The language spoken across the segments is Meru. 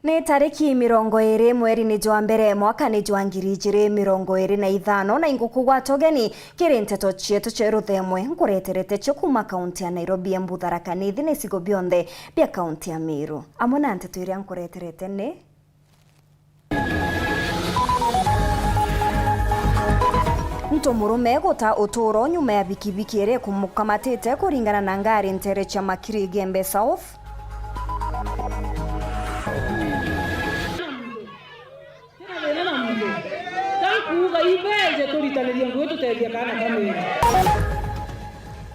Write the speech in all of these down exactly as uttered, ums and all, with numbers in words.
Ni tariki mirongo iri mweri ni jwa mbere mwaka ni jwa ngiri ijiri mirongo iri na ithano, na ingukugwata ugeni kiri nteto cietu cia ruthemwe nkureterete cio kuma kaunti ya Nairobi, Embu, Tharaka Nithi na icigo bionthe bia kaunti ya Meru. Amwe na nteto iria nkureterete ni: Ntu murume guta uturo nyuma ya bikibiki iria ikumukamatite kuringana na ngari ntere cia Makiri, Igembe South.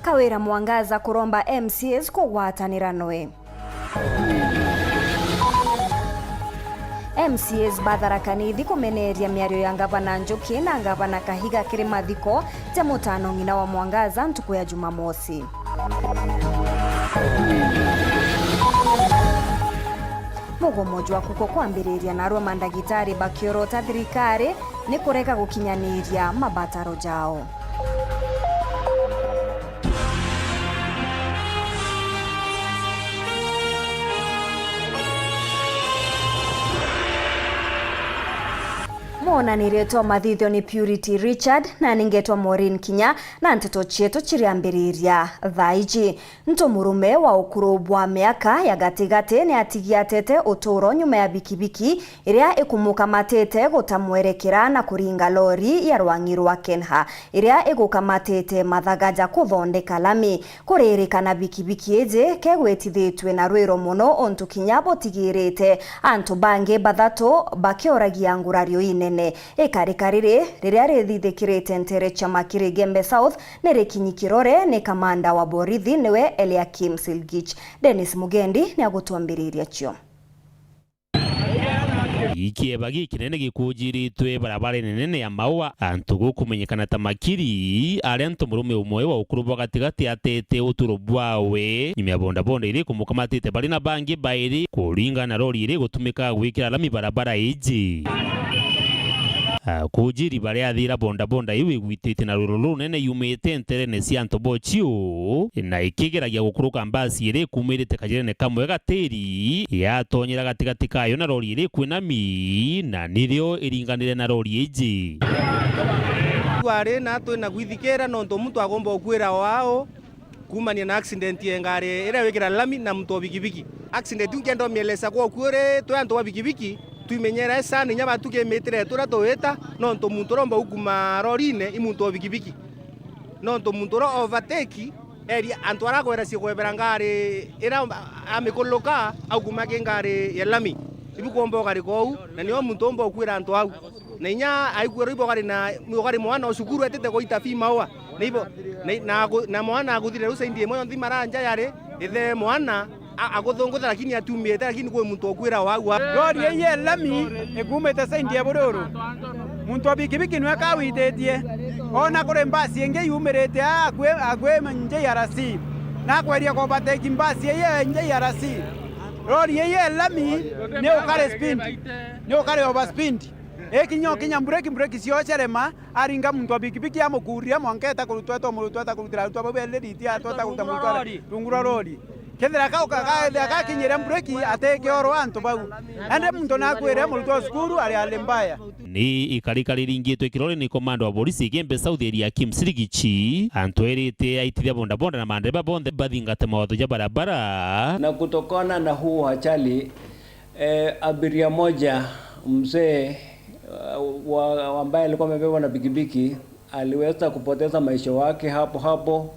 Kawira Mwangaza kuromba M C As kugwatanira noe. M C As ba Tharaka Nithi kumeneria miario ya Ngavana Njuki na Ngavana Kahiga kiri mathiko ja mutano ng'ina wa Mwangaza ntuku ya Jumamosi. Mugomo jwa kuko kwambiriria, narua mandagitari bakiorota thirikari ni kurega gukinyaniria mabataro jao. Mwonanirie twa mathithio ni Purity Richard, na ningetwa Maureen Kinya, na nteto cietu ciriambiriria thaa iji. Ntu murume wa ukuru bwa miaka ya gatigati ni atigiatete uturo nyuma ya bikibiki iria ikumukamatite guta mwerekera na kuringa lori ya rwang'i rwa Kenha iria igukamatite mathaga ja kuthondeka lami. Kuririkana bikibiki iji kegwitithitue na rwiro mono, untu kinya butigirite antu bangi bathatu bakioragia ngurario inene. Ikarika riri riria rithithikirite ntere cia Makiri, Igembe South, ni rikinyi kirore ni kamanda wa borithi, niwe Eliakim Silgich. Dennis Mugendi ni agutwambiriria cio. Ikieba gikinene gikujiritwe barabara nene ya Maua, antu gukumenyekana ta Makiri, aria ntu murume umwe wa ukuru bwa gatigati atete uturo bwawe nyuma ya bondabonda iri ikumukamatite bari na bangi bairi kuringana na lori iri igutumika gwikira lami barabara iji. Akujiri baria athira bondabonda iu igwitite na rwiro runene yumite nterene cia antu bochiu, na ikigeragia gukuruka mbasi iri ikumirite kajirene kamwe gatiri, yatonyera gatigati kayo na lori iri ikwinami, na nirio iringanire na lori iji. Kwari na twina gwithikira nontu muntu agomba ukwira wao kumania na accident ya ngari iria wikira lami na muntu wa bikibiki. Accident iu nkenda umieleza kwa ukuo ri twi antu ba bikibiki, twimenyere sana inya batu kimitire turia tuwita, nontu muntu uromba ukuma rorine i muntu wa bikibiki. Nontu muntu uria overtake, eri antu aria akwera cikwebera ngari iria amikuluka, aukuma ki ngari ya lami. Ibu kwomba ukarika uu, na nio muntu umba ukwira antu au. Na inya aikwira ibo ugari na, ugari mwana o cukuru etite gwaita fee Maua. Na ibo, na, na, aku- na mwana akuthire riu saindi imwe yonthi maranja yari, ithe mwana, a- akuthungutha lakini atiumite, lakini kwi muntu okwira wau. Lori ii ya lami ikumite saindi ya Bururu. Muntu wa bikibiki niwe kawititie. Ona kuri mbasi ingi yumirite aa akwi, akwi J R C. Nakweria kubateki mbasi ii ya J R C. Lori ii ya lami ni ukari speed. Ni ukari over speed. Ikinya ukinya mbureki, mbureki cio cerema, aringa muntu wa bikibiki amukuria mwanka eta kurutwa, eta murutwa, eta kurutira arutwa bau beri riti, atwa, eta kuruta murutwa rungu rwa rori. Kethira ka- ka- ka- kakinyire mbureki, atekeorwa antu bau. Ende muntu nakwire murutwa wa cukuru ari hali mbaya. Ni ikarikari ringitwe kirori ni komanda wa borisi Igembe South Area Kim Sirigichi, antu erite aitithia bondabonda na mandereba bonthe bathingate mawatho ja barabara. Na kutokana na huu ajali, eh, abiria moja mzee, eh, wa, ambaye alikuwa amebebwa na pikipiki aliweza kupoteza maisha wake hapo hapo,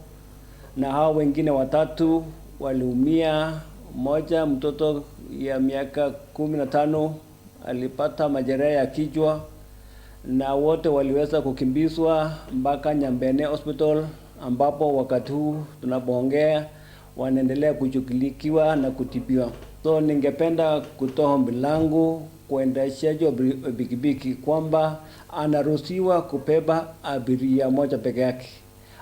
na hao wengine watatu waliumia. Mmoja mtoto ya miaka kumi na tano alipata majeraha ya kichwa, na wote waliweza kukimbizwa mpaka Nyambene Hospital, ambapo wakati huu tunapoongea wanaendelea kushughulikiwa na kutibiwa. So, ningependa kutoa ombi langu kwa waendeshaji wa bi- pikipiki kwamba anaruhusiwa kubeba abiria moja peke yake.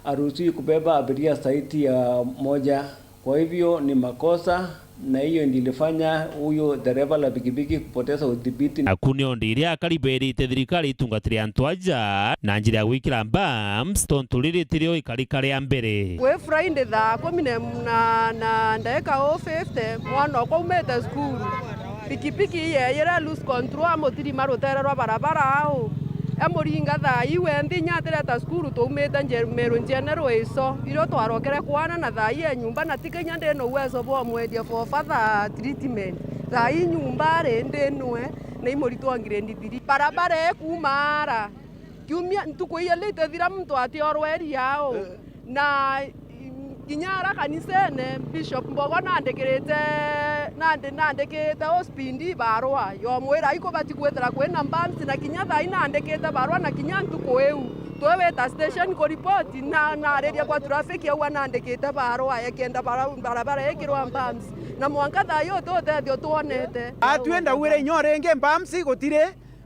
Haruhusiwi kubeba abiria zaidi ya moja. Kwa hivyo ni makosa, na hiyo ndio ilifanya huyo dereva la pikipiki kupoteza udhibiti. Aku nio ndi iria akari berite thirikari itungatire antu aja na njira ya gwikira bumps, tontu riri tirio ikarika ria mbere. Kwi Friday thaa kumi na imwe na, na ndagika o fifty, mwana okwa aumite cukuru. Pikipiki ii yeeyire lose control, amutirima ruteere rwa barabara au. Emuringa thaa iu enthi, inya atireta cukuru, twaumite Nje-, Meru General ico. Irio twarokere kwana na thaa ii e nyumba, na ti kinya ndi na uwezo bwa umwendia for further treatment. Thaa ii nyumba ari ndi nwe, na i muritwa wa grade three. Barabara ikuuma ara. Kiumia, ntuku igiri itithira muntu atiorwa iria au. Eh. Na, mm, kinya ara kanisene, Bishop Mbogo nandikirite, nandi-, nandikirite O C P D barua, yomwira ikubati kwithira kwina bumps, na kinya thaa ii nandikite barua, na kinya ntuku iu, twi wita station kuripoti, na, nariria kwa traffic, aua nandikite barua, ekenda bara-, barabara ikirwa bumps, na mwanka thaa ii uti utethio twonete. Atwenda wira inya ringi bumps gutiri,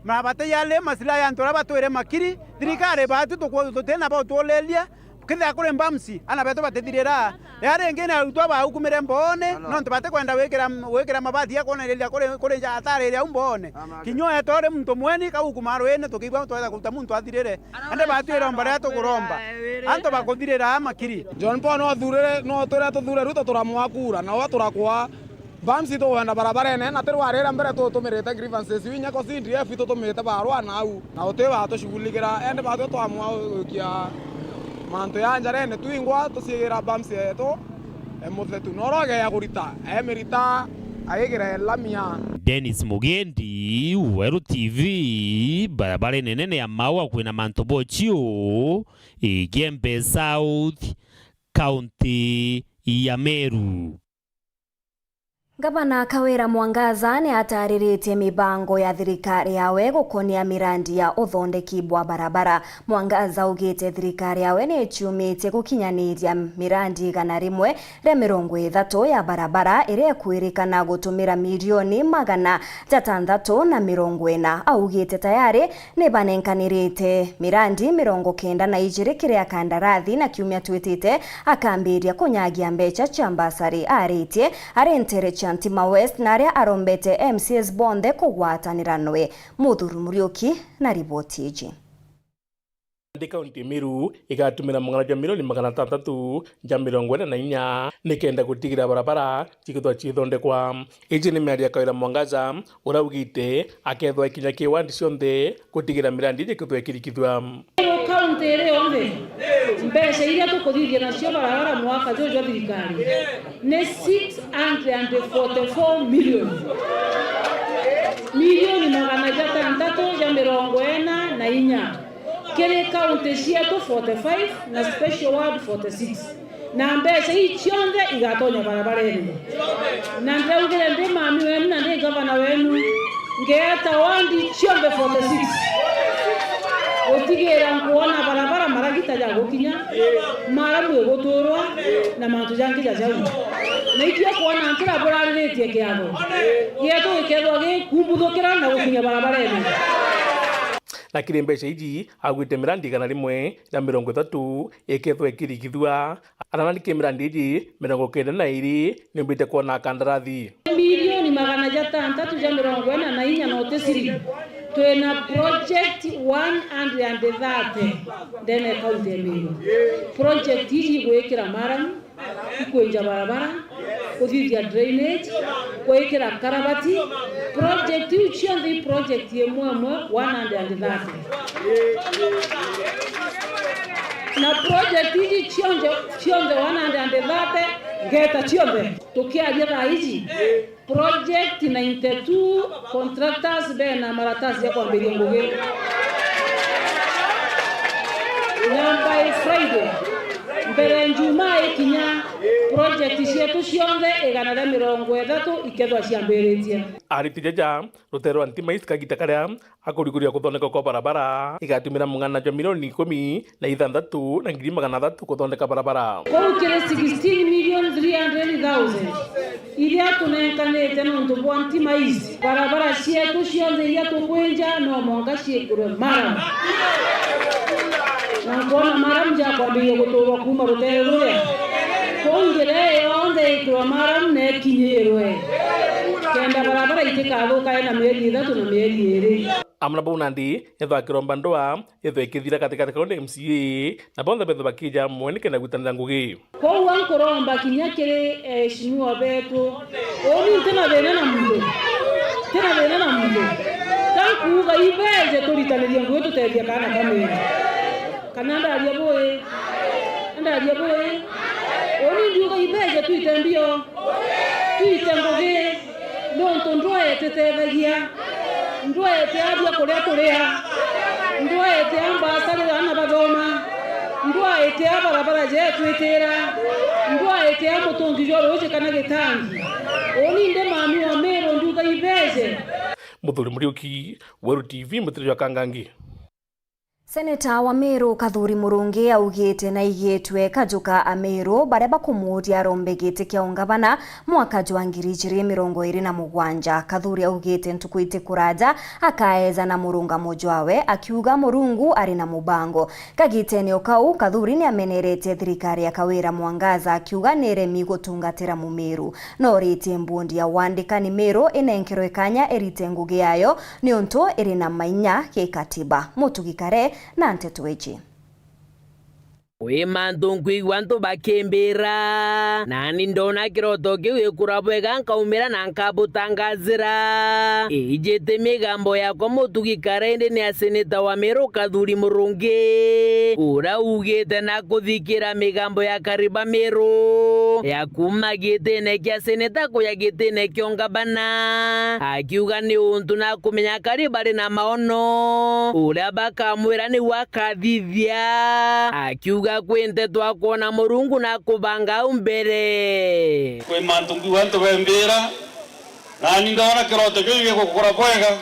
na bati yale masilaha ya antu aria batwire Makiri, thirikari batu tuku-, tutina ba utuuliria, kethira kuri bumps, ana betu batithirira. Ria ringi ni arutwa baukumire mboone, nontu batikwenda gwikira, gwikira mabati ya kwonereria kuri, kuri nja atariria au mboone. Kinya eeta uri muntu mweni, kaukuma rwini, tukiigua twenda kuruta muntu athirire. Andi batwire omba riria tukuromba. Antu bakuthirira Makiri. John Paul no athurire, no twire tuthure Ruto turamwa kura, na we turakwa. Bumps tukwenda barabarene, na ti rwarire mbere tutumirite grievances iu inya ko C D F itutumite barua nau, na uti watushughulikira, indi batwi twamua gwikia mantu ya njarene twingwa tuciigira bumps yetu e muthetu. Na uria ugeea kurita, emirita, aigira lamia. Dennis Mugendi, Weru T V, barabara nene ya Maua kwina mantu bochiu, Igembe South, kaunti ya Meru. Ngavana Kawira Mwangaza ni atariritie mibango ya thirikari yawe gukonia mirandi ya uthondeki bwa barabara. Mwangaza augite thirikari yawe ni ichiumitie gukinyaniria mirandi igana rimwe ria mirongo ithatu ya barabara, iria ikwirikana gutumira milioni magana jatanthatu na mirongo ina. Augite tayari ni banenkanirite mirandi mirongo kenda na ijiri kiri akandarathi, na kiumia twitite akambiria kunyagia mbecha cia mbasari. Aritie ari ntere cia Ntima West, na aria arombete M C As bonthe kugwatanira nwe. Muthuri Muriuki na riboti iji. Ndi kaunti ya Meru igatumira mung'ana jwa milioni magana atantatu ja mirongo ina na inya nikenda gutigira barabara cikithwa cithondekwa. Iji ni miario ya Kawira Mwangaza, uria augite akethwa ikinya ki wandi cionthe gutigira mirandi iji ikithwa ikirikithua. Kaunti iri yonthe, mbeca iria tukuthithia nacio barabara mwaka juju jwa thirikari ni six hundred and forty-four million. Milioni magana jatantatu ja mirongo ina na inya kiri kaunti cietu forty-five na special ward forty-six. Na mbeca ii cionthe igatonya barabarene. Na ndaugire ndi mami wenu na ndi gavana wenu, ngeeta wandi cionthe forty-six gutigira nkwona barabara maragita ja gukinya, maramu iguturwa, na mantu jangi ja jau. Na ikio kwona ntira burariritie kiatho gietu gikethwa gikumbuthukira na gukinya barabarene. Na kiri mbeca iji, agwite mirandi igana rimwe na mirongo ithatu ikethwa ikirikithua. Ana nani ki mirandi iji mirongo kenda na iri niumbite kwona kandarathi. Milioni magana jatantatu ja mirongo ina na inya na uti ciringi. Twina project one hundred and thirty ndene kaunti ya Meru. Project iji igwikira maramu, ikwenja barabara, kuthithia drainage, gwikira karabati, project iu cionthe i project imwe imwe one hundred and thirty. Na project iji cionthe, cionthe one hundred and thirty, ngeta cionthe. Tukiaria thaa iji, project ninety-two contractors bena maratasi ya kwambiria ngugi. Na by Friday, mbere Njumaa ikinya, project cietu cionthe igana ria mirongo ithatu ikethwa ciambiritie. Ariti jaja, rutere rwa Ntima East kagita karia akuriguria kuthondeka kwa barabara, igatumira mung'ana jwa milioni ikumi na ithanthatu na ngiri magana athatu kuthondeka barabara. Kuu kiri sixteen million three hundred thousand iria tunenkanite nontu bwa Ntima East. Barabara cietu cionthe iria tukwinja no mwanka ciikirwe maramu. Na nkwona maramu jakwambiria guturwa kuuma rutere ruria. Kuu njira ii yonthe ikirwe maramu na ikinyirwe, kenda barabara itikathukae na mieri ithatu na mieri iri. Amwe na bau nandi, ethwa akiromba ndwaa, ethwa ikithira katikati kau ni M C A, na bonthe bethwa bakija amwe nikenda gwitanira ngugi. Kwou nkuromba kinya kiri eheshimiwa betu, uni nti na thina na muntu. Tina thina na muntu. Ka nkuuga ibeeje turitanirie ngugi tutethia kaana ka Miru. Kana ndaria bui? Ndaria bui? Uuni ndiuga ibeeje twite mbio. Twite ngugi. Nontu ndwaa ititethagia. Ndwaa itia biakuria turia. Ndwaa itia mbasari aana bathoma. Ndwaa itia barabara jetwitira. Ndwaa itia mutungi jwa ruuji kana gitangi. Uuni ndi mami wa Miru ndiuga ibeeje. Muthuri Muriuki, Weru T V, Mutiri jwa Kangangi. Seneta wa Meru Kathuri Murungi augite naigitwe kajuka a Meru baria bakumuuria arombe giti kia ungavana mwaka jwa ngiri ijiri mirongo iri na mugwanja. Kathuri augite ntuku iti kuraja akaeja na murungamo jwawe, akiuga Murungu ari na mubango. Kagitene o kau, Kathuri ni ameneretie thirikari ya Kawira Mwangaza, akiuga ni iremi gutungatira Mumiru. No ritie mbondi ya wandikani Meru inenkerwe kanya irite ngugi yayo niuntu iri na mainya gikatiba. Mutugi Kare na nteto iji. Kwi mantu nkwigua antu bakimbira, nani ndona kiroto kiu gikura bwega, nkaumira na nkabutangazira. Ijite migambo yakwa Mutugi Kare, indi ni a seneta wa Meru Kathuri Murungi, uria ugite na kuthikira migambo ya Kariba Meru ya kuuma gitine kia seneta kuja gitine kia ungavana, akiuga ni untu na kumenya kari bari na maono, uria bakamwira niwe akathithia, akiuga kwi nteto akwona Murungu na kubanga au mbere. Kwi mantu nkwigua antu bembira, nani ndona kiroto kiu gigukura bwega,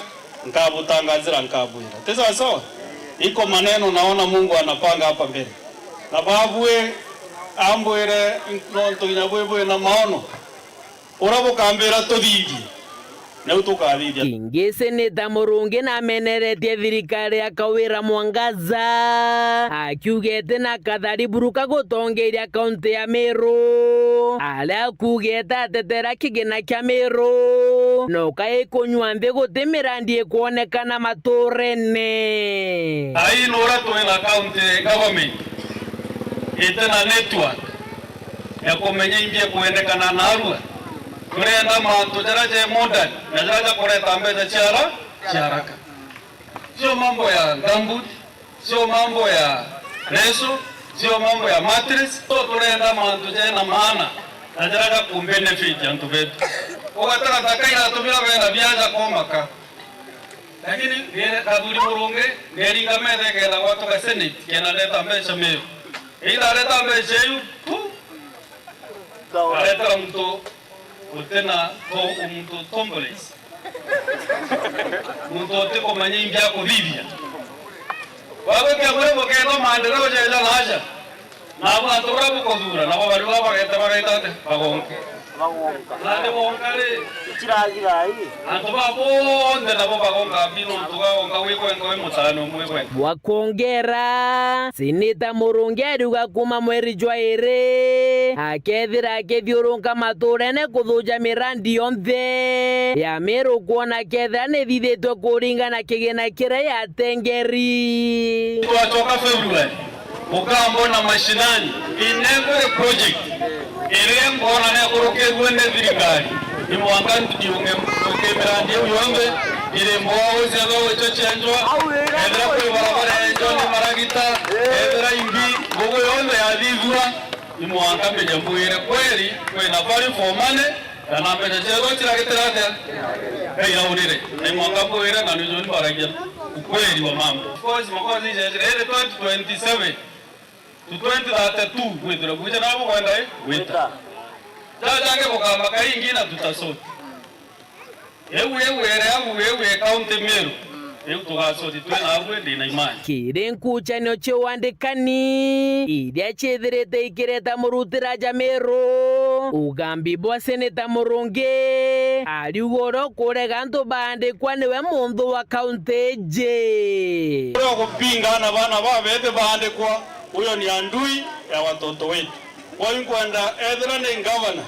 nkabutangazira, nkabwira. Ti sawa sawa? Iko maneno naona Mungu anapanga hapa mbele. Na babue ambwire nontu kinya bwi bwi na maono. Uria bukambira tuthithie, niu tukathithia. Kingi seneta Murungi nameneretie thirikari ya Kawira Mwangaza, akiugete na kathari buruka gutongeria kaunti ya Meru, aria akugete atetera kigina kia Meru, noka ikunyua nthi guti mirandi ikwonekana maturene. Ai nura twina county government ite na network ya kumenya imbi ikwendekana narua. Turenda mantu jaria ja modern na jaria jakureta mbeca cia ara-, cia haraka. Sio mambo ya gumboot, sio mambo ya leso, sio mambo ya mattress. So turenda mantu jena maana na jaria jakumbenefit antu betu. Ugatara ta kairatu biria bena biaja komaka. Lakini nire Kathuri Murungi, neringa metha ikenda gwatuka senate, kenda ndeta mbeca Meru. Ii ndareta mbeca iu, tu. Aretera muntu utina to-, muntu tomboles. Muntu utikumenya imbi akuthithia. Wagwikia muri mukenda maendeleo jeja na aja. Nabo antu baria bukuthuura, nabo bari baa bageta, bageta ati, bagonka. Bagonka. Nandi bonka ri? Itiragira ii. Antu baa bonthe nabo bagonka mbi nontu gagonka wi gwenka wi mutaani umwe gwenka. Bwakongera, Seneta Murungi ariuga kuuma mweri jwa iri, akethira akithiurunka maturene kuthuja mirandi yonthe ya Meru kwona kethira nithithitwe kuringana kigina kiria yatengeri. Twacoka February. Ukambona mashinani in every project iria ngona nekurukirue ni thirikari, ni mwanka ndiunge nduke mirandi iu yonthe, iri mboa uciethwa gwicho cienjwa, ethira kwi barabara yenjwa ni maragita, ethira imbi, ngugi yonthe yathithua, ni mwanka mbije mbwire kweri kwina value for money. Na mbeca ciaku ciragitira atia? Ngai aurire. Na imwanga mbwire, na nijo mbaragia ukweli wa mambo. Of course, makozi ijejire, iri twenty twenty-seven to twenty thirty-two, gwithire gwija na bukwenda, eh? Gwita. Jajange gukamba kaingi na tutasoti. Eu, eu, ere au, eu, e county Meru. Riu tugacothi twi naagwe, ndi na imani. Kiri nkucanio cia wandikani iria ciithirite ikireta murutira ja Meru, ugambi bwa Seneta Murungi ariuga uria ukurega antu baandikwa niwe munthu wa kaunti iji. Uria ugupinga ana bana baba bethi baandikwa, huyo ni adui ya watoto wetu. Kwa hiyo nkwenda ethira ni ngavana,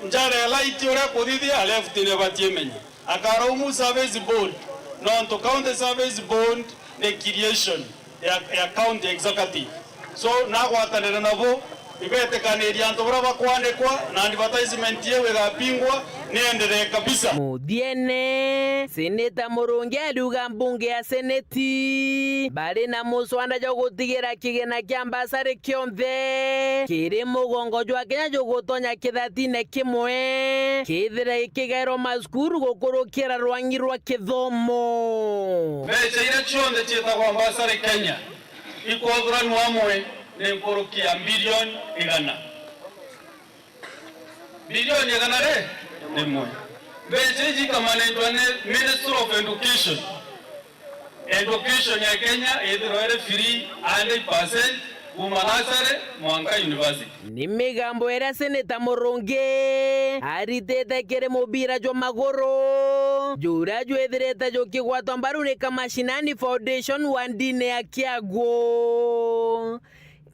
njara ya light uria kuthithia, a left ni batie menye. Akaraumu service board, nontu county service board ni creation ya, ya county executive. So, nagwatanire nabo, ibetikanirie antu baria bakwandikwa, na advertisement iu igapingwa, Niendelee kabisa. Muthiene, Seneta Murungi ariuga mbunge ya Seneti bari na muswanda jwa gutigira kigina kia mbasari kionthe kiri mugongo jwa Kenya jugutonya kithatine kimwe kithire gikigairwa macukuru gukurukira rwangi rwa kithomo. Mbeca iria cionthe ciitagwa mbasari Kenya ikwathuranua amwe ni nkuruki ya mbirioni igana. Bilioni igana ri rimwe. Mbeca iji ikamanagwa ni Ministry of Education. Education ya Kenya ithirwa iri free hundred percent kuma nursery mwanka university. Ni migambo iria Seneta Murungi aritite kiri mubira jwa maguru, juria jwithirite jukigwatwa mbaru ni Kamashinani Foundation wa ndini ya Kiagu.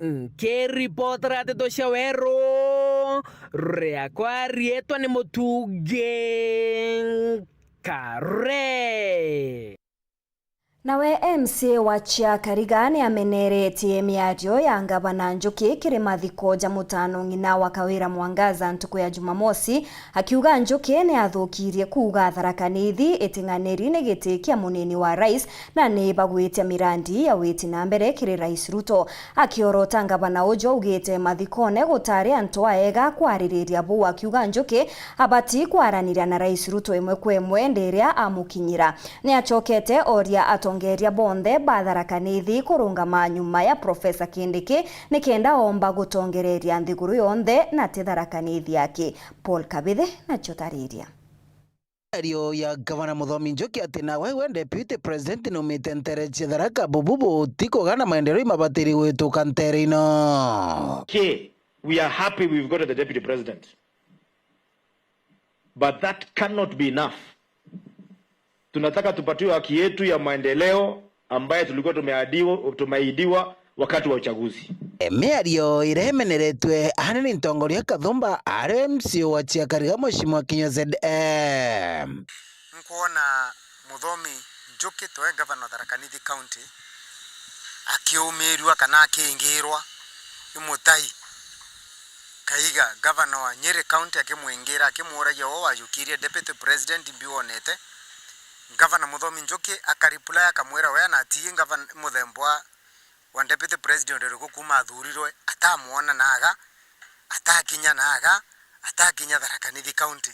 Nkiripotera nteto cia weru, riakwa riitwa ni Mutungi Nkare. Nawe M C A wa Chiakariga ni ameneretie miario ya Ngavana Njuki kiri mathiko ja mutano ng'ina wa Kawira Mwangaza ntuku ya Jumamosi, akiuga Njuki ni athukirie kuuga Tharaka Nithi iting'aniri ni giti kia munini wa rais na ni bagwitia mirandi ya witi na mbere kiri Rais Ruto. Akiorota ngavana uju augite mathikone gutari antu aega kwaririria buu, akiuga Njuki abati kwaraniria na Rais Ruto imwe kwa imwe ndiria amukinyira. Ni acokete oria atongeria bonthe ba Tharaka Nithi kurungama nyuma ya Profesa Kindiki nikenda omba gutongereria nthiguru yonthe na ti Tharaka Nithi aki. Paul Kabithe nacio tariria. Miario ya Gavana Muthomi Njuki ati nawe we Deputy President naumite ntere cia Tharaka, bubu butikugana maendeleo imabatiri gwituka ntere ino. Okay, we are happy we've got the Deputy President. But that cannot be enough. Tunataka tupatiwe haki yetu ya maendeleo ambaye tulikuwa tumeadiwa, tumeahidiwa wakati wa uchaguzi. Miario iria imeneretwe aana ni ntongoria Kathumba ari M C A wa Chiakariga Mheshimiwa Kinyua Z M. Nkwona Muthomi Njuki towe gavana wa Tharaka Nithi County akiumirua kana akingirwa ni Mutai Kaiga, gavana wa Nyeri County akimwingira akimuuragia wo wajukirie deputy president mbi wonete. Gavana Muthomi Njuki akareply akamwira we na ati gavana muthemba wa wa deputy president uriku kuma athurirwe atamwona naaga, atakinya naaga, atakinya Tharaka Nithi County.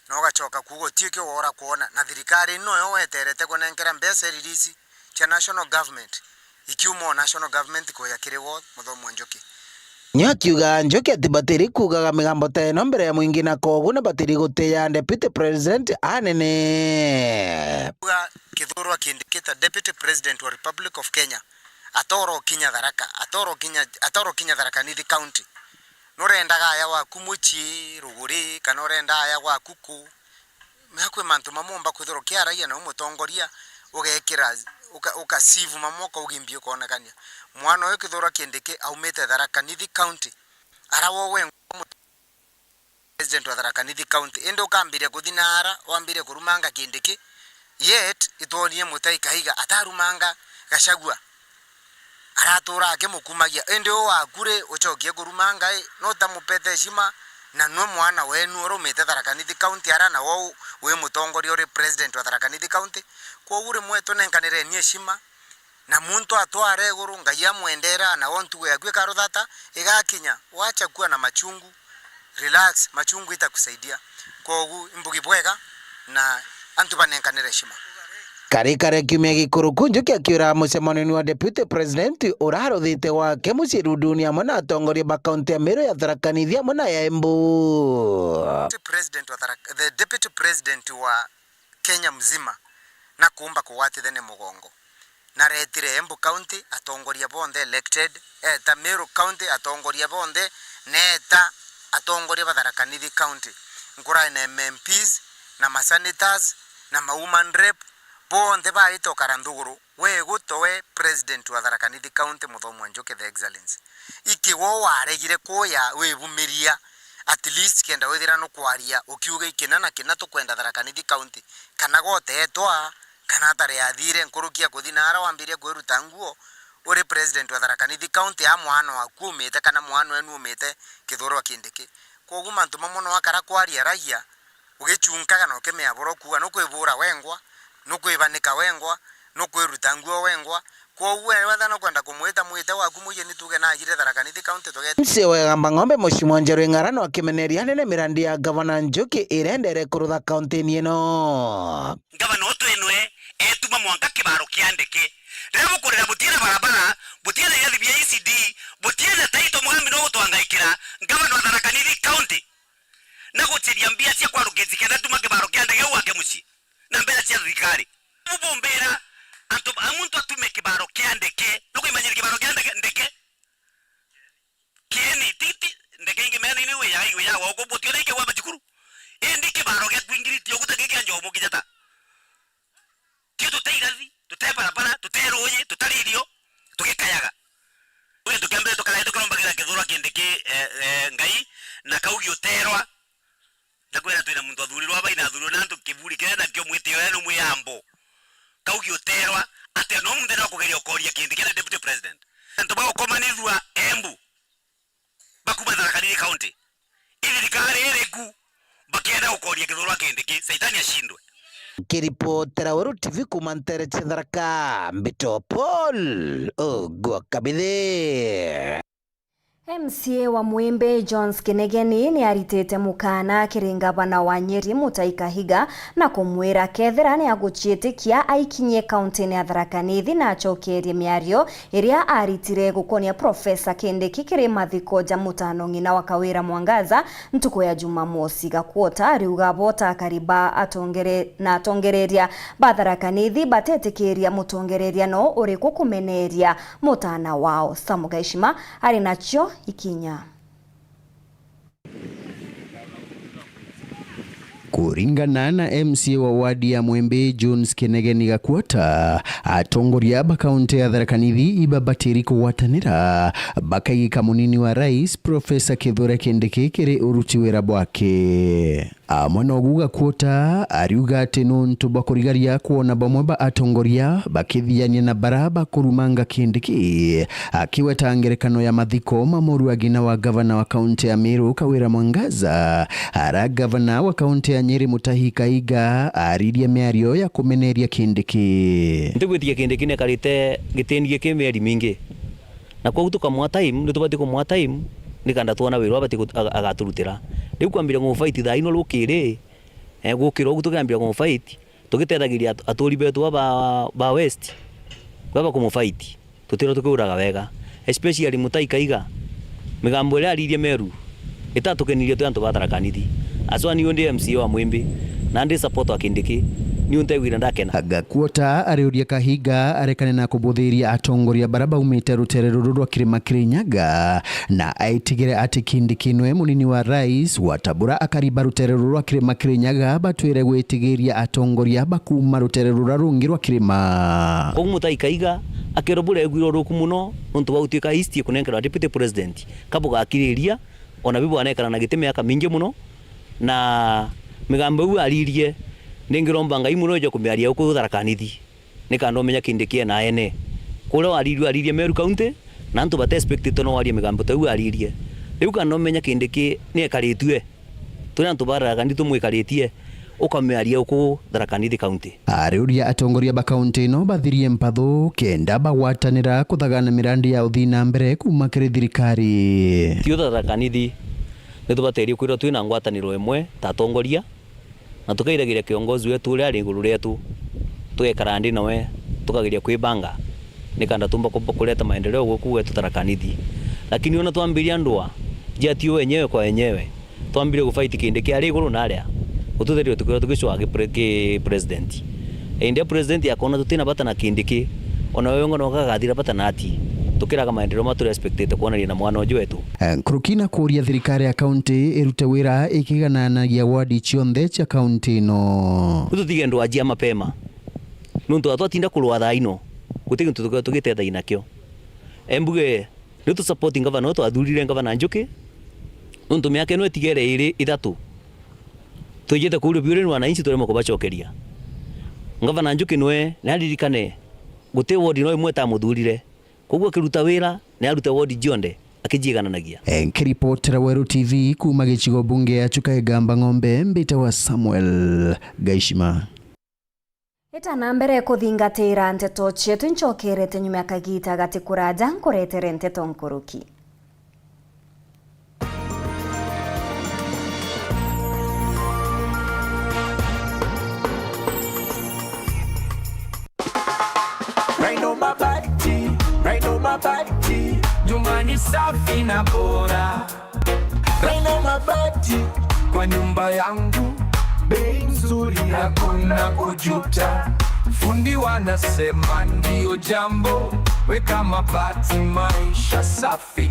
Na ugacoka kuuga uti kio wora kwona, na thirikari ino yo weterete kunenkera mbeca release cia national government, ikiuma o national government kuja kiri wo Muthomi wa Njuki. Nio akiuga Njuki ati batiri kuugaga migambo ta ino mbere ya mwingi na kwogu na batiri gutiya deputy president anene. Kuuga Kithure Kindiki ta deputy president wa Republic of Kenya, atoro kinya Tharaka, atoro kinya, atoro kinya Tharaka Nithi County. Nurendaga aya gwaku mucii, ruguri, kana urenda aya gwaku ku? Mea kwi mantu mamwe umba kwithirwa ukiaragia na umutongoria, ugekira, uka, ukasivu mamwe ukaugimbia ukonekania. Mwana uyu Kithure Kindiki aumite Tharaka Nithi County, ara wowe president wa Tharaka Nithi County, indi ukambiria kuthi naara wambirie kurumanga Kindiki, yet itwonie Mutai Kahiga atarumanga Gachagua, aratura akimukumagia, indi u waku ri ucokie kurumanga i, nutamupete heshima, na nwe mwana wenu urumite Tharaka Nithi County ara na wou wi mutongoria uri president wa Tharaka Nithi County, kwogu rimwe tunenkanireni heshima. Na muntu atware iguru, Ngai amwendera, na wo ntugo yaku ikaruthata igakinya. Wacha kuwa na machungu, relax, machungu itakusaidia. Kwogu imbugi bwega na antu banenkanire heshima. Kari kare kiumia gikuruku, Njuki akiura mucemanio wa Deputy President uraruthite gwake mucii Ruduni amwe na atongoria ba kaunti ya Meru, ya Tharaka Nithi amwe na ya Embu. Deputy President wa Tharaka, the Deputy President wa Kenya mzima na kuumba kugwatithania mugongo. Naretire Embu County atongoria bonthe elected, eta Meru County atongoria bonthe, neeta atongoria ba Tharaka Nithi County, nkurai na M M Ps na ma senators na ma woman rep, bonthe baite ukara nthuguru. We guto we president wa Tharaka Nithi County, Muthomi wa Njuki, the excellency, iki wo waregire kuya wibumiria, at least kenda withira nukwaria ukiuga ikina na kina tukwenda Tharaka Nithi County, kana gotetwa kana atari athire nkuruki ya kuthi naara wambirie kwiruta nguo, uri president wa Tharaka Nithi County, a mwana waku umite kana mwana wenu umite Kithure wa Kindiki. Kwogu mantu mamwe no akara kwaria aragia, Ugicunkaga na ukimea bura ukuuga nukwibura wengwa, nukwibanika wengwa, nukwiruta nguo wengwa. Kwoou we wethira nukwenda kumwita mwite waku muiye ni tuuge naajire Tharaka Nithi County tugeti. Mzee wa Igamba Ng'ombe, Mheshimiwa Njeru Ing'ara, no akimeneria anene mirandi ya Gavana Njuki iria endeere kurutha kaunti-ini ino. Ngavana utu enwe etuma mwanka kibaro kia ndeke. Riria bukurira butiena barabara, butiena irathi bia E C D, butiena taito, Mugambi no gutwangaikira, ngavana wa Tharaka Nithi County. Na guciria mbia cia kwa rukiji kenda tuma kibaro kia ndege gwake mucii na mbeca cia thirikari. Bubumbira antu a muntu atume kibaro kia ndeke. Nukwimanyira kibaro kia ndeke, ndeke? Kieni, ti, ti, ndeke ingi mena ini wiya, wiya wa uko butio na ikigwa macukuru. Indi kibaro gia kwingiriti uguta giki anjo mukijata. Tio tute irathi, tute barabara, tute ruuji, tutari irio, tugikayaga. Uyu tukiambire tukarae tukirombagira kithurwa kindi ki, eh, eh, Ngai, na kaugi uterwa. Ndakwira twina muntu athurirwa aba inathurirwa na antu kiburi kiria nakio mwitio ya no mwiyambo. Kaugi uterwa, atia no muntu no kugeria ukoria kindi kina deputy president. Antu ba ukomanithua Embu. Bakuma Tharaka Nithi County. Ithirikari iriku bakienda gukoria kithurwa kindi ki, Saitani ashindwe. Nkiripotera Weru T V kuuma nteere cia Tharaka, mbitwa Paul Ogwa Kabithi. M C A wa Mwimbi Jones Kinegeni ni aritite mukaana kiri ngavana wa Nyeri Mutahi Kahiga na kumwira kethira ni aguciitikia aikinyie kaunti-ini ya Tharaka Nithi na acokerie miario iria aritire gukonia Profesa Kindiki kiri mathiko ja mutano ng'ina wa Kawira Mwangaza ntuku ya Jumamosi. Gakuota ariuga bo ta akari ba atongere-, na atongereria ba Tharaka Nithi batetikiria mutongereria no uriku kumeneria mutana wao. Samu Gaishima ari nacio ikinya. Kuringana na M C A wa wadi ya Mwembe, Jones Kinegeni Gakuota, atongoria ba kaunti ya Tharaka Nithi ibabatiri kugwatanira bakaigika munini wa rais, Professor Kithure Kindiki, kiri uruti wira bwake. Amwe nogu Gakuota ariuga ati nuntu bwa kurigaria kwona bamwe ba atongoria bakithiania na bara bakurumanga Kindiki, akiweta ngerekano ya mathiko ma muru wa ng'ina wa gavana wa kaunti ya Meru, Kawira Mwangaza, ara gavana wa kaunti ya Nyeri Mutahi Kahiga aririe miario ya kumeneria Kindiki. Ntigwitia Kindiki nekarite gitini giki mieri mingi. Na kwogu tukamwa time, ni tubati kumwa time, nikenda twona wira abati gut-, aga-, agaturutira. Riu kwambire kumu fight thaa ino rukiri, eh, gukira ugu tukiambire kumu fight, tugitethagiria at-, aturi betu ba, ba, ba West, baba kumu fight. Tutirwa tukiuraga wega. Especially Mutahi Kahiga, migambo iria aririe Meru, itatukenirie twi antu ba Tharaka Nithi. Aswa niu ndi M C A wa Mwimbi, na ndi support wa Kindiki, niu ntegwire ndakena. Gakuota ariuria Kahiga arekane na kubuthiria atongoria bara baumite rutere ruru rwa Kirima Kirinyaga, na aitigire ati Kindiki nwe munini wa rais, watabura akari ba rutere ruru rwa Kirima Kirinyaga batwire gwitigiria atongoria ba kuuma rutere rura rungi rwa kirima. Koguo Mutahi Kahiga akerwa buregwirwa ruku muno nontu bwa gutuika East ikunenkerwa deputy president. Kabugakiriria, ona bi bwanekara na giti miaka mingi muno, na migambo iu aririe, ningiromba Ngai muno eje kumiaria uku Tharaka Nithi, nikanda umenya Kindiki ena ene. Kuria waririe, waririe Meru County, na antu bate expectite no warie migambo ta iu aririe. Riu kanda umenya Kindiki ni ekaritue, turi antu ba Tharaka Nithi tumwikaritie, ukamiaria uku Tharaka Nithi County. Ariuria atongoria ba kaunti ino bathirie mpathu kenda bagwatanira kuthagana mirandi ya uthii na mbere kuuma kiri thirikari. Ithui ta Tharaka Nithi, ni tubaterie kwithirwa twina ngwataniro imwe ta atongoria, na tukairagiria kiongozi wetu uria ari iguru rietu, tugekara ndi nawe, tukageria kwibanga nikanda tumba ku-, kureta maendeleo guku gwetu Tharaka Nithi. Lakini ona twambiria ndua, jati wenyewe kwa wenyewe, twambire gufight Kindiki ari iguru na aria, ututherire tukirwa tukicwaa ki pre-, ki president. Indi president akona tutina bata na Kindiki, ona we wengwa noka agathira bata nati, tukiraga maendeleo ma turi expectite kwonania na mwana uju wetu. Nkuruki na kuuria thirikari ya kaunti irute wira ikigananagia wadi cionthe cia kaunti ino. Riu tutige ndwajia mapema, nontu twatinda kurwa thaa ino, guti gintu tukoragwa tugitethagia nakio. Embuge, riu tu support ngavana uyu twathurire, Ngavana Njuki, nontu miaka ino itigere iri ithatu, twijite kuuria biuria ni wananchi turemwe kubacokeria. Ngavana Njuki nwe ni aririkane, guti ward no imwe itamuthurire. Koguo akiruta wira, ni arute ward cionthe, kijigananagia. Eh, nkiripotera Weru T V kuuma gicigo bunge ya Chuka Igamba Ng'ombe, mbitawa Samuel Gaishima. Ita na mbere kuthingatira nteto cietu, incokerete nyuma ya kagita gati kuraja nkuretere nteto nkuruki. Rhino Mabati, Rhino Mabati, nyumba ni safi na bora. Rhino Mabati, kwa nyumba yangu, bei nzuri, hakuna kujuta. Fundi wanasema ndio jambo, weka mabati, maisha safi.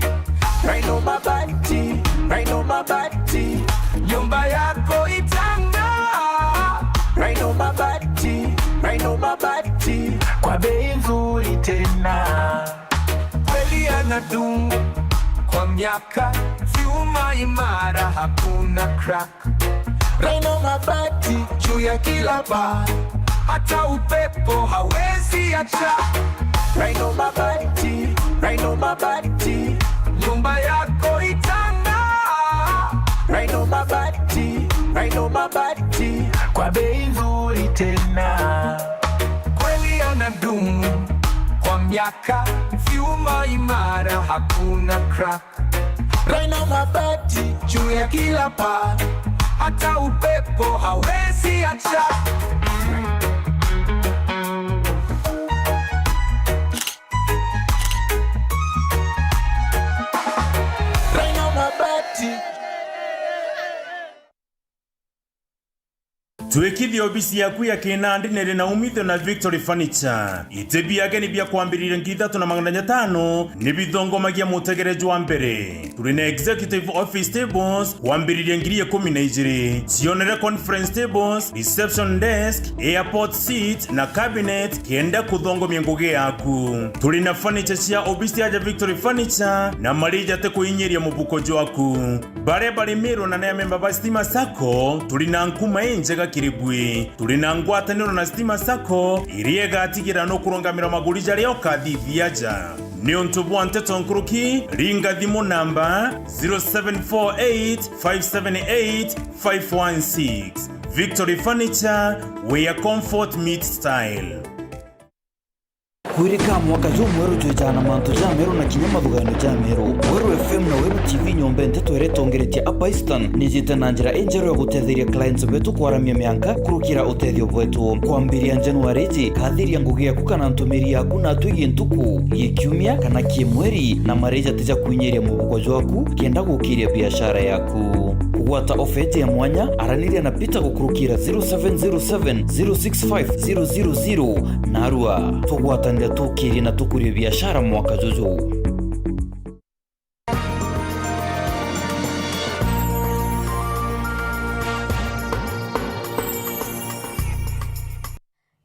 Rhino Mabati, Rhino Mabati, nyumba yako itang'aa. Rhino Mabati, Rhino Mabati, kwa bei nzuri tena. Kweli yanadumu kwa miaka, vyuma imara, hakuna crack. Rhino Mabati juu ya kila paa, hata upepo hawezi acha. Rhino Mabati, Rhino Mabati, nyumba yako itang'aa. Rhino Mabati, Rhino Mabati, kwa bei nzuri tena. Kweli yanadumu kwa miaka, vyuma imara, hakuna crack. Rhino Mabati juu ya kila paa, hata upepo hawezi acha. Rhino Mabati. Twikithia obisi yaku ya kinandi niri na umithio na Victory Furniture. Iti bia ageni bia kwambiriria ngiri ithatu na magana jatano ni bithongomagia mutegere jwa mbere. Turi na executive office tables kwambiriria ngiri ikumi na ijiri. Cionere conference tables, reception desk, airport seat na cabinet kenda kuthongomia ngugi yaku. Turi na furniture cia obisi aja Victory Furniture na marija ti kuinyiria mubuko jwaku. Baria bari Meru na ni amemba ba Stima Sacco, turi na nkuma injega kiri bui. Turi na ngwataniro na Stima Sacco, iria igatigira nukurungamira maguri jaria ukathithia aja. Niuntu bwa nteto nkuruki, ringa thimu namba zero seven four eight five seven eight five one six. Victory Furniture, where comfort meets style. Kwirika mwaka jumweru jwijaa na mantu jameru na kinya mathugaano jameru. Weru F M na Weru T V nyomba nteto iria itongeretie Upper Eastern nijite na njira injeru ya gutetheria clients betu kwaramia mianka kurukira utethio bwetu. Kwambiria January iji, kathiria ngugi yaku kana ntumiri yaku na atwigie ntuku, gikiumia kana kimweri, na marija tija kwinyiria mubuko jwaku kenda gukiria biashara yaku. Kugwata ofeti ya mwanya, araniria na Peter gukurukira zero seven zero seven zero six five zero zero zero. Narua, tugwatanire tukirie na tukurie biashara mwaka juju.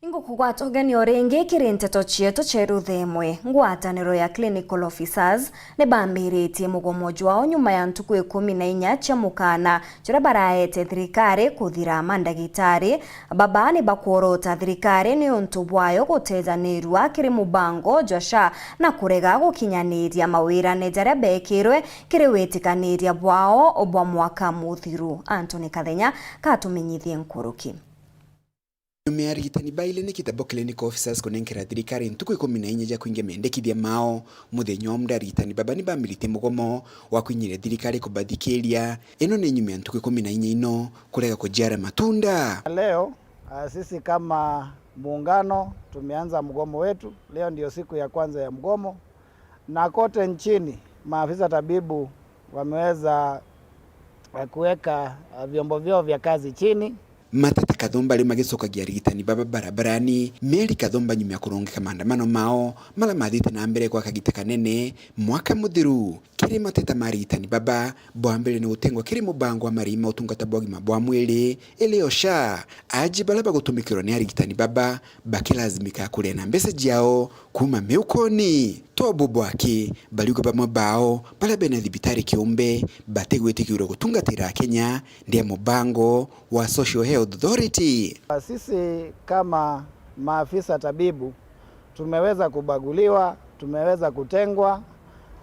Ingukugwata ugeni o ringi kiri nteto cietu cia irutha imwe. Ngwataniro ya Clinical Officers ni bambiritie mugomo jwao nyuma ya ntuku ikumi na inya cia mukana juria baraete thirikari kuthira. Mandagitari baba ni bakworota thirikari niuntu bwayo gutejanirua kiri mubango jwa SHA na kurega gukinyaniria mawirane jaria bekirwe kiri witikaniria bwao bwa mwaka muthiru. Anthony Kathenya katumenyithie nkuruki. Nyuma ya arigitani baili ni Kitambo Clinical Officers kunenkera thirikari ntuku ikumi na inya ja kuingia mendekithia mao, muthenya umwe arigitani baba ni bamiritie mugomo wa kwinyiria thirikari kubathikiria. Ino ni nyuma ya ntuku ikumi na inya ino kurega kujiara matunda. Leo, ah, sisi kama muungano tumeanza mgomo wetu. Leo ndio siku ya kwanza ya mgomo. Na kote nchini, maafisa tabibu wameweza, eh, kuweka, eh, vyombo vyao vya kazi chini. Mateta Kathumba aria magicokagia arigitani baba barabarani, Mary Kathumba nyuma ya kurungika maandamano mao, maria mathite na mbere gwa kagita kanene mwaka muthiru. Kiri mateta ma arigitani baba, bwa mbere ni gutengwa kiri mubango wa marei ma utungata bwa ugima bwa mwiri, iri o SHA. Aji baria bagutumikirwa ni arigitani baba, bakilazimika kuria na mbeca ciao kuuma miukoni. To bubu aki, bariuga bamwe bao baria bena thibitari kiumbe batigwitikirwa gutungatira Akenya ndia mubango wa Social Health Authority. Sisi kama maafisa tabibu tumeweza kubaguliwa, tumeweza kutengwa,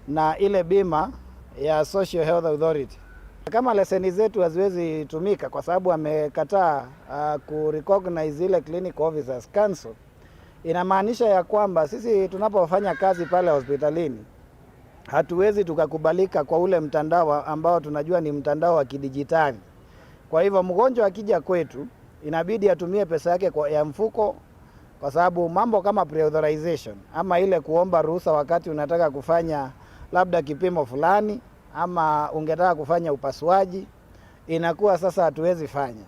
na ile bima ya Social Health Authority. Kama leseni zetu haziwezi tumika kwa sababu amekataa, ah, ku recognize ile Clinical Officers Council, inamaanisha ya kwamba sisi tunapofanya kazi pale hospitalini, hatuwezi tukakubalika kwa ule mtandao wa-, ambao tunajua ni mtandao wa kidijitali. Kwa hivyo, mgonjwa akija kwetu, inabidi atumie pesa yake kwa, ya mfuko, kwa sababu mambo kama pre-authorization ama ile kuomba ruhusa wakati unataka kufanya labda kipimo fulani ama ungetaka kufanya upasuaji, inakuwa sasa hatuwezi fanya.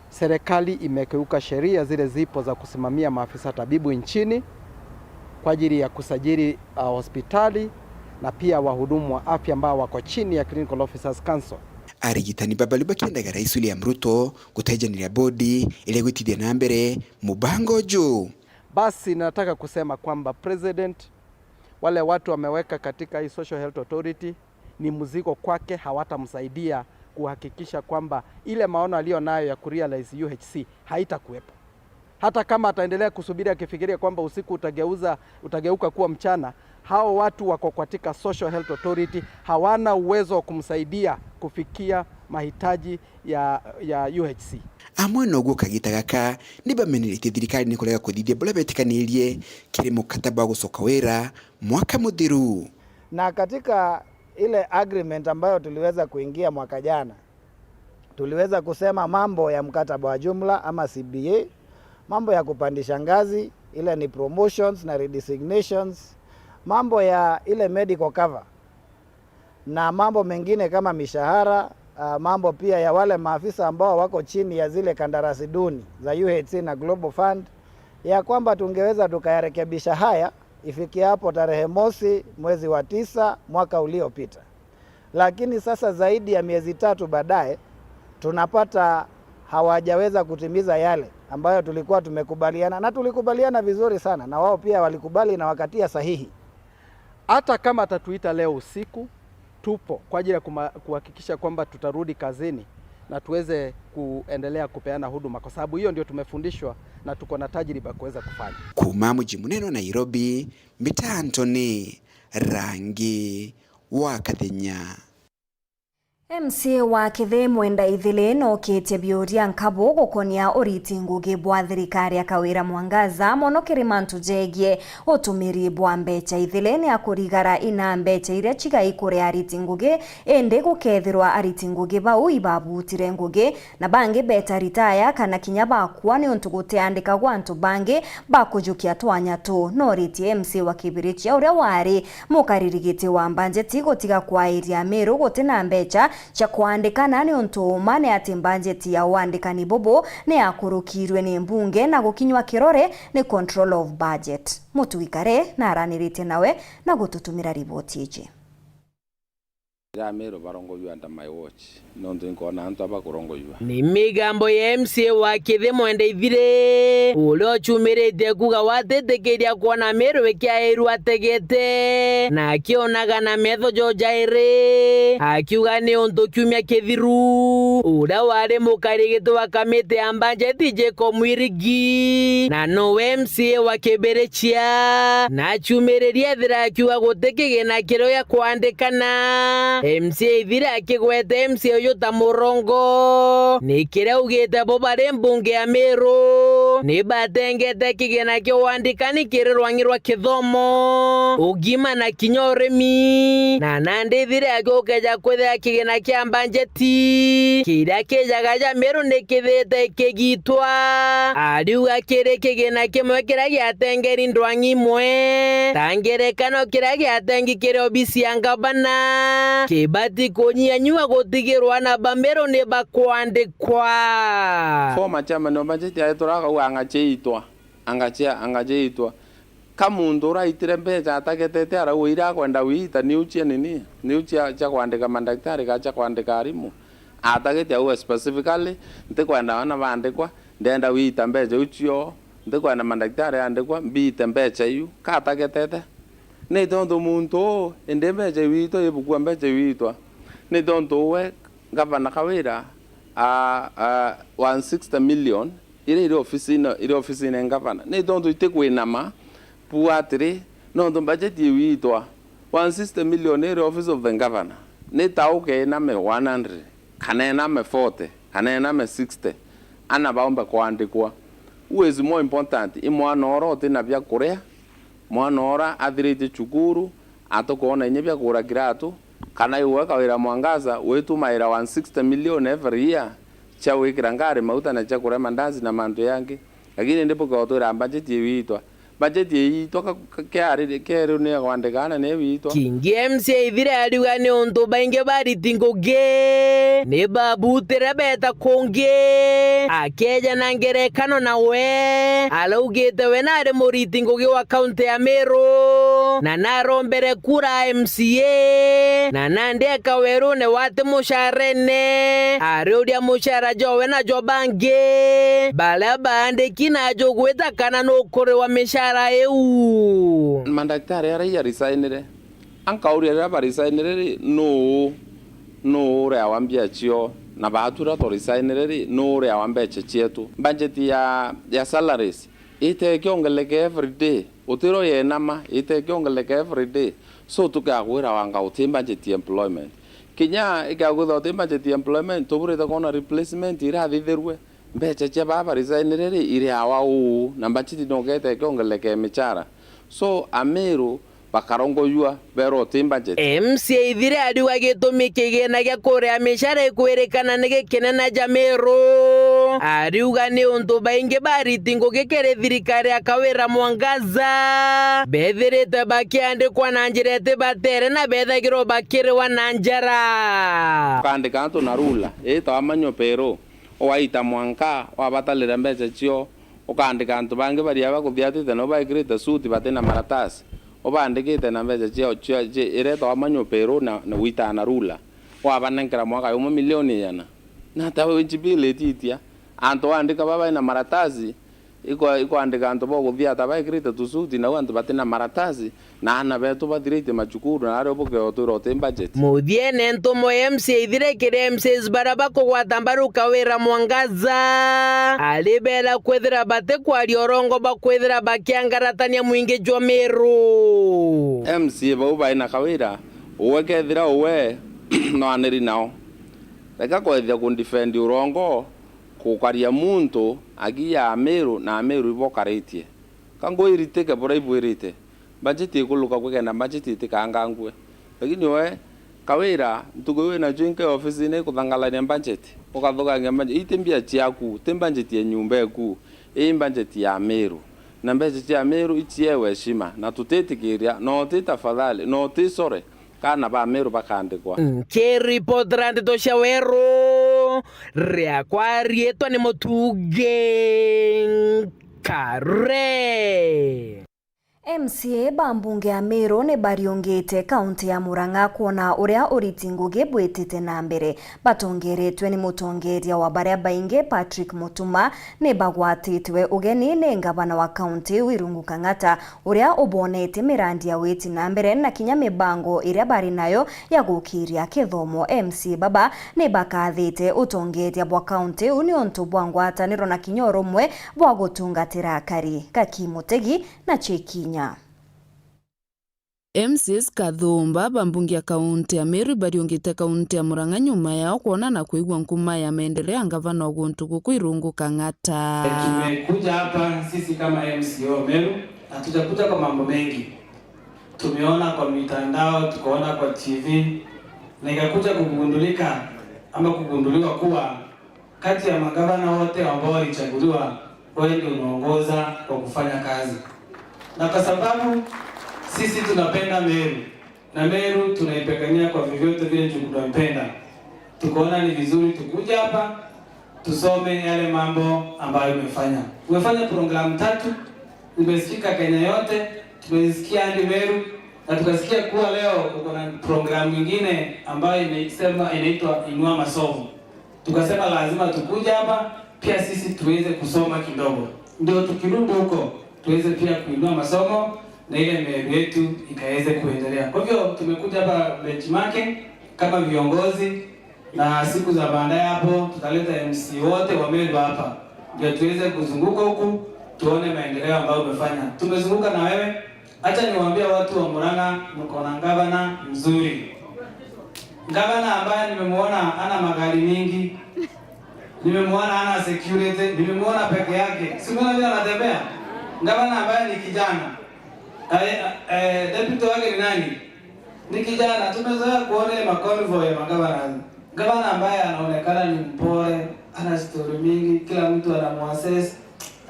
Serikali imekiuka sheria zile zipo za kusimamia maafisa tabibu nchini kwa ajili ya kusajili, uh, hospitali na pia wahudumu wa afya ambao wako chini ya Clinical Officers Council. Arigitani babari bakiendaga Rais William Ruto gutejaniria bodi ili gwitithia na mbere mubango uju. Basi nataka kusema kwamba President, wale watu wameweka katika hii Social Health Authority ni mzigo kwake, hawatamsaidia kuhakikisha kwamba ile maono aliyo nayo ya kurealize U H C haitakuwepo. Hata kama ataendelea kusubiri akifikiria kwamba usiku utageuza, utageuka kuwa mchana, hao watu wako katika Social Health Authority hawana uwezo wa kumsaidia kufikia mahitaji ya, ya U H C. Amwe noguo kagita gaka ni bameneretie thirikari ni kurega kuthithia buria betikanirie kiri mukataba wa gucoka wira mwaka muthiru. Na katika ile agreement ambayo tuliweza kuingia mwaka jana, tuliweza kusema mambo ya mkataba wa jumla ama C B A, mambo ya kupandisha ngazi, ile ni promotions na redesignations, mambo ya ile medical cover, na mambo mengine kama mishahara, ah, mambo pia ya wale maafisa ambao wako chini ya zile kandarasi duni za U H C na Global Fund, ya kwamba tungeweza tukayarekebisha haya ifikie hapo tarehe mosi mwezi wa tisa mwaka uliopita. Lakini sasa zaidi ya miezi tatu baadaye, tunapata hawajaweza kutimiza yale ambayo tulikuwa tumekubaliana, na tulikubaliana vizuri sana, na wao pia walikubali na wakatia sahihi. Hata kama atatuita leo usiku, tupo kwa ajili ya kuma-, kuhakikisha kwamba tutarudi kazini na tuweze kuendelea kupeana huduma, kwa sababu hiyo ndio tumefundishwa na tuko na tajriba kuweza kufanya. Kuuma muji munene wa Nairobi, mbita Anthony Rangi wa Kathenya. M C A wa Kithe Mwenda Ithili nookitie biuria nkabu gukonia uriti ngugi bwa thirikari ya Kawira Mwangaza, mono kiri mantu jegie utumiri bwa mbecha. Ithili ni akurigara ina mbecha iria cigai kuri ariti ngugi, indi gukethirwa ariti ngugi bau ibabutire ngugi, na bangi beta ritaya kana kinya bakua niuntu gutiandikagwa antu bangi ba kujukia twanya tuu. Nooritie M C A wa Kibirichia, uria wari mukariri giti wa mbanjeti, gutiga kwairia Amiru guti na mbecha cia kwandikana, niuntu uma ni ati mbanjeti ya wandikani bubu ni yakurukirwe ni mbunge na gukinywa kirore ni Control of Budget. Mutugi Kare naraniritie nawe na gututumira riboti iji. Ira Amiru barongojua under my watch, nontu inkwona antu aba kurongojua. Ni migambo ya M C A wa Kithe Mwenda Ithili, uria ucumiritie kuuga watitikiria kwona Amiru ikiairua ategete, na akionaga na metho jo jairi, akiuga ni untu kiumia kithiru, uria wari mukarigiti wa kamiti ya mbanjeti Jacob Mwirigi, na nowe M C A wa Kibirichia, na acumiririe ethira akiuga guti kigina kiria gia kwandikana. M C A Ithili akigwete M C A uyu ta murongo, ni kiria augite bo bari mbunge ya Miru ni batengete kigina kia wandikani kiri rwang'i rwa kithomo, ugima na kinya urimi. Na nandi Ithili akiuga gukeja kwithira kigina kia mbanjeti kiria kijaga ja Miru ni kithite kigitwa. Ariuga kiri kigina kimwe kiria giatengeri ndwang'i imwe, ta ngerekano kiria giatengi kiri obisi ya ngavana, kibati kunyianyua gutigirwa na Bamiru ni bakwandikwa. Former chairman wa budget aituraga u angachiitwa, angachia, angachiitwa. Ka muntu uraitire mbecha atagetete arauga iria akwenda wiita niu cia nini? Niu cia, cia kwandika mandaktari ka cia kwandika arimu? Atagete auga specifically, ntikwenda bana bandikwa, ndenda wiita mbecha iu cio, ntikwenda mandaktari andikwa, mbiite mbecha iu. Ka atagetete? Ni tontu muntu uu, indi mbecha iu iitwa, ibukua mbecha iu iitwa. Ni tontu we, Gavana Kawira, a, a, one sixty million, iria iri ofisine, iri ofisine ya ngavana. Ni tontu itikwinama, bua atiri, nontu budget iu iitwa, One sixty million iri office of the governor, ni ta uke iname one hundred, kana iname forty, kana iname sixty, ana baumbe kwandikwa. Who is more important? I mwana ora utina bia kuria, mwana ora athiritie cukuru, atukwona inya bia kugura kiratu, kana iwe Kawira Mwangaza witumaira one sixty million every year cia gwikira ngari mauta na cia kuria mandazi na mantu yangi? Lakini ndi bukotwira budget iwitwa. Budget iitwa ka-, ka-, kiari-, kiariu ni ya kwandika na ni iwitwa. Kingi M C A ithire ariuga ni untu baingi bariti ngugi ni babutire beta kungi. Akeja na ngerekano nawe araugite we nari muriti ngugi wa kaunti ya Meru na narombere kura M C A na nandi eka werune wati mucarene ariuria mucara jowe na jo bangi baria baandiki na jugwita kana nukuriwa micara iu. Mandaktari aria iaresignire, ankauria riria baresignire ri, nuu, nuu ureawa mbia cio? Na baatu riria twaresignire ri, nuu ureawa mbeca cietu? Budget ya, ya salaries itekiongeleke every day, utiro yenama, itekiongeleke every day. So tukagwira wanga uti budget ya employment. Kinya ikagwitha uti budget ya employment, tuburite kwona replacement irathithirue. Mbeca cia baa baresignire ri, iriawa uu, na budget nogete ikiongeleke michara. So, Ameru bakarongojua berwa uti budget. M C A ithire ariuga gitumi kigina gia kuria michara ikwirikana ni gikinene ja Meru. Ariuga ni untu baingi bariti ngugi kiri thirikari ya Kawira Mwangaza bethirite bakiandikwa na njira itibatere na bethagirwa bakiriwa na njara. Ukaandika antu na rula, itawa manual payroll. Ugaita mwanka, wabatalira mbeca cio, ukaandika antu bangi baria bakuthiatite nao baikirite suti batina maratasi, ubaandikite na mbeca cio, cio, cio, iretagwa manual payroll na, na witaa na rula, wabanenkera mwaka jumwe milioni igana. Na ta wage bill ititia, antu waandika baba baina maratasi, ikwa-, ikwandika antu bakuthiata baikirite tusuti, nau antu batina maratasi, na aana betu bathirite macukuru, na ario bukeo twira uti budget. Muthiene ntumo ya M C A ithire kiri M C As baria bakugwata mbaru Kawira Mwangaza, aribera kwithira batikwaria urongo bwa kwithira bakiangaratania mwingi jwa Meru. M C A bau baina Kawira, uwe kethira uwe no aniri nao. Reka kwethia kundefend urongo, kukaria muntu akiya Ameru na Ameru ibokaritie. Ka ngwiritike buria ibwirite. Budget ikuluka kwi kenda budget itikaangangue. Lakini we, Kawira, ntuku iu winacio inke ofisine ikuthangalania budget, ukathugangia budget. Ii ti mbia ciaku, ti budget ya nyumba eku, ii budget ya Ameru. Na mbeca cia Ameru iciewe heshima, na tutitikiria, na uti tafadhali, na uti sore, kana ba Ameru bakaandikwa. Nkiripotera ndeto cia Weru, riakwa riitwa ni Mutugi Nkare. M C A ba mbunge ya Meru ni bariungite kaunti ya Murang'a kwona uria uriti ngugi bwitite na mbere. Batongeretwe ni mutongeria wa baria baingi Patrick Mutuma, ni bagwatitwe ugeni ni ngavana wa kaunti iu Irungu Kang'ata, uria ubonetie mirandi ya witi na mbere na kinya mibango iria bari nayo ya gukiria kithomo. M C A baba ni bakathite utongeria bwa kaunti iu niuntu bwa ngwataniro na kinya urumwe bwa gutungatira akari. Gaki Mutegi na Chikinya. M C As kathumba ba mbunge ya kaunti ya Meru ibariungite kaunti ya Murang'a nyuma yao kwona na kwigua nkuma ya maendeleo ya ngavana wa guntu guku Irungu Kang'ata. Tumekuja hapa sisi kama M C A wa Meru, hatujakuja kwa mambo mengi. Tumeona kwa mitandao, tukaona kwa T V, na ikakuja kugundulika ama kugunduliwa kuwa kati ya magavana wote ambao walichaguliwa, wewe ndio unaongoza kwa kufanya kazi. Na kwa sababu sisi tunapenda Meru, na Meru tunaipigania kwa vyovyote vile juu tunampenda, tukaona ni vizuri tukuje hapa, tusome yale mambo ambayo umefanya. Umefanya programu tatu, zimesikika Kenya yote, tumezisikia hadi Meru, na tukasikia kuwa leo uko na programu nyingine ambayo imesema inaitwa Inua Masomo. Tukasema lazima tukuje hapa, pia sisi tuweze kusoma kidogo. Ndio tukirudi huko, tuweze pia kuinua masomo na ile Meru yetu ikaweze kuendelea. Kwa hivyo tumekuja hapa benchmarking kama viongozi, na siku za baadaye hapo tutaleta M C wote wa Meru hapa, ndio tuweze kuzunguka huku, tuone maendeleo ambayo umefanya. Tumezunguka na wewe, Acha niwaambie watu wa Murang'a, mko na gavana mzuri. Gavana ambaye nimemuona ana magari mingi, nimemuona ana security, nimemuona peke yake. Si umeona vile anatembea? Gavana ambaye ni kijana. Eh, eh, deputy wake ni nani? Ni kijana. Tumezoea kuona ile maconvoy ya magavana. Gavana ambaye anaonekana ni mpole, ana story mingi, kila mtu anamuassess.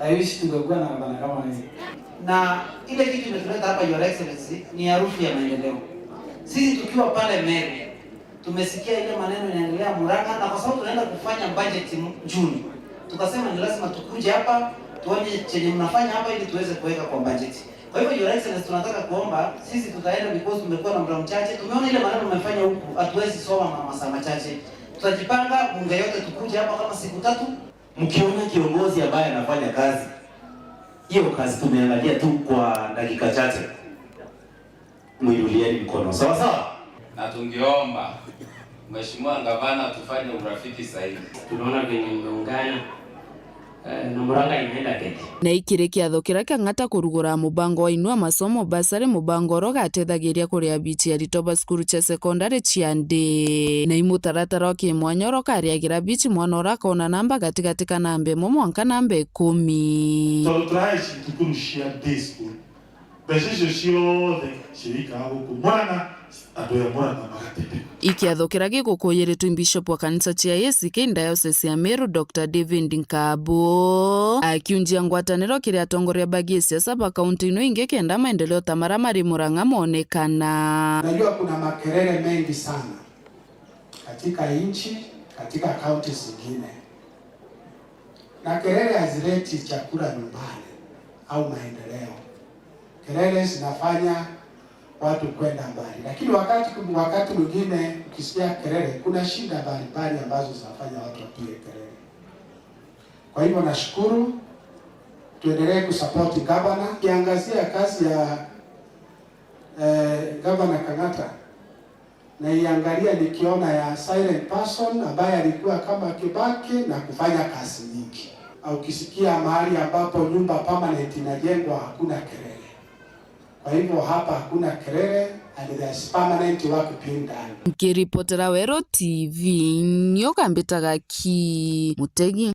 I wish tungekuwa na gavana kama yeye. Na ile kitu imetuleta hapa, Your Excellency, ni harufu ya maendeleo. Sisi tukiwa pale Meru, tumesikia ile maneno inaendelea Murang'a, na kwa sababu tunaenda kufanya budget m-, June, tukasema ni lazima tukuje hapa, tuone chenye mnafanya hapa ili tuweze kuweka kwa budget. Kwa hivyo, Your Excellency, tunataka kuomba, sisi tutaenda because tumekuwa na muda mchache, tumeona ile maneno mmefanya huku, hatuwezi soma ma-, masaa machache. Tutajipanga, bunge yote tukuje hapa kama siku tatu. Mkiona kiongozi ambaye anafanya kazi, hiyo kazi tumeangalia tu kwa dakika chache, mwinulieni mkono. Sawa sawa? Na tungeomba Mheshimiwa Gavana tufanye urafiki zaidi. Tunaona venye mmeungana, eh, na Murang'a inaenda kete. Na ikiri kiatho kiria kiang'ata kurugura mubango wa Inua Masomo Bursary, mubango uria ugatethagiria kuria bichi aritwa ba cukuru cia sekondari cia nthi. Na i mutaratara wa kimwanya uria ukariagira bichi mwana uria akona namba gatigati ka namba imwe mwanka namba ikumi. Tondu turaici thukuru cia day school, mbeca icio ciothe cirikaga guku Murang'a, andu ya Murang'a magatindika. Ikiatho kiria gigukuyiritwe ni Bishop wa kanisa cia A C K Diocese ya Meru, Doctor David Nkabu, akiunjia ngwataniro kiri atongoria ba gisiasa ba kaunti ino ingi kenda maendeleo ta maria mari Murang'a monekana. Najua kuna makelele mengi sana katika nchi, katika kaunti zingine. Na kelele hazileti chakula nyumbani au maendeleo. Kelele zinafanya watu kwenda mbali. Lakini wakati, wakati mwingine ukisikia kelele, kuna shida mbalimbali ambazo zinafanya watu wapige kelele. Kwa hivyo nashukuru, tuendelee kusupport gavana. Kiangazia kazi ya, eh, Gavana Kang'ata, na iangalia nikiona ya silent person ambaye alikuwa kama Kibaki na kufanya kazi nyingi. Au ukisikia mahali ambapo nyumba permanent inajengwa, hakuna kelele. Kwa hivyo hapa hakuna kelele and there's permanent work being done. Nkiripotera Weru T V, nyoka mbitaga ki Mutegi.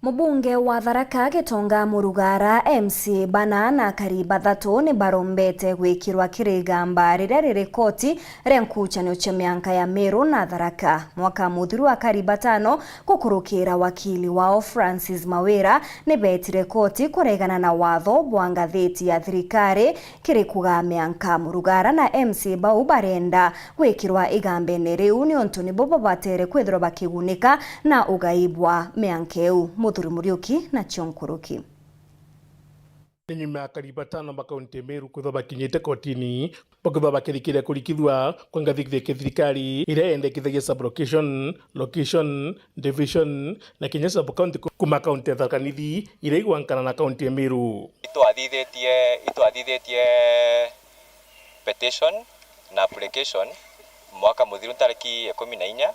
Mubunge wa Tharaka Gitonga Murugara, M C A bana na akari bathatu ni barombete gwikirwa kiri igamba riria riri koti ria nkucanio cia mianka ya Meru na Tharaka. Mwaka muthiru akari batano gukurukira wakili wao Francis Mawira ni beetire koti kuregana na watho bwa ngathiti ya thirikari kiri kugaa mianka. Murugara na M C A bau barenda gwikirwa igambene riu niuntu nibo babatere kwithirwa bakigunika na ugai bwa mianka iu. Muthuri Muriuki nacio nkuruki. Ni nyuma ya akari batano ba kaunti ya Meru kwithwa bakinyite kotini, bakwithwa bakirikiria kurikithua kwa ngathithia ya thirikari iria yendekithagia sub-location, location, division na kinya sub-county ku-, kuma kaunti ya Tharaka Nithi iria igwankana na kaunti ya Meru. Itwathithitie, itwathithitie petition na application mwaka muthiru ntariki ikumi na inya,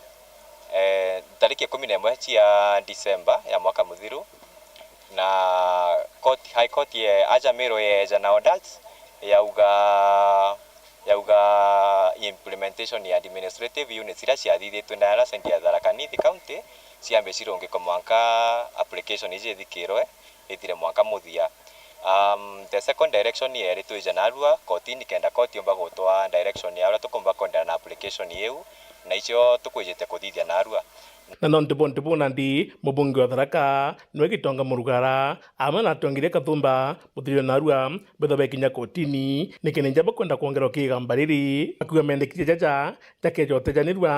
eh, ntariki ikumi na imwe cia December ya mwaka muthiru, na court, High Court ye-, aja Meru yeeja na orders yauga, yauga implementation ya administrative units iria ciathithitue na aria center ya Tharaka Nithi County ciambe cirungikwe mwanka application iji ithikirwe ithire mwanka muthia. Um, the second direction yeeritwe ija narua kotini kenda koti yumba gutwaa direction ya uria tukumba kuenderea na application iu, na icio tukwijite kuthithia narua. Na nontu bonthe buu nandi, mubunge wa Tharaka niwe Gitonga Murugara, amwe na atongeria Kathumba, Muthiria narua, bethwa bekinya kotini, nikenda bakwenda kwongerwa kigamba riri, akuga mendekithia jaja jakeja utejanirua.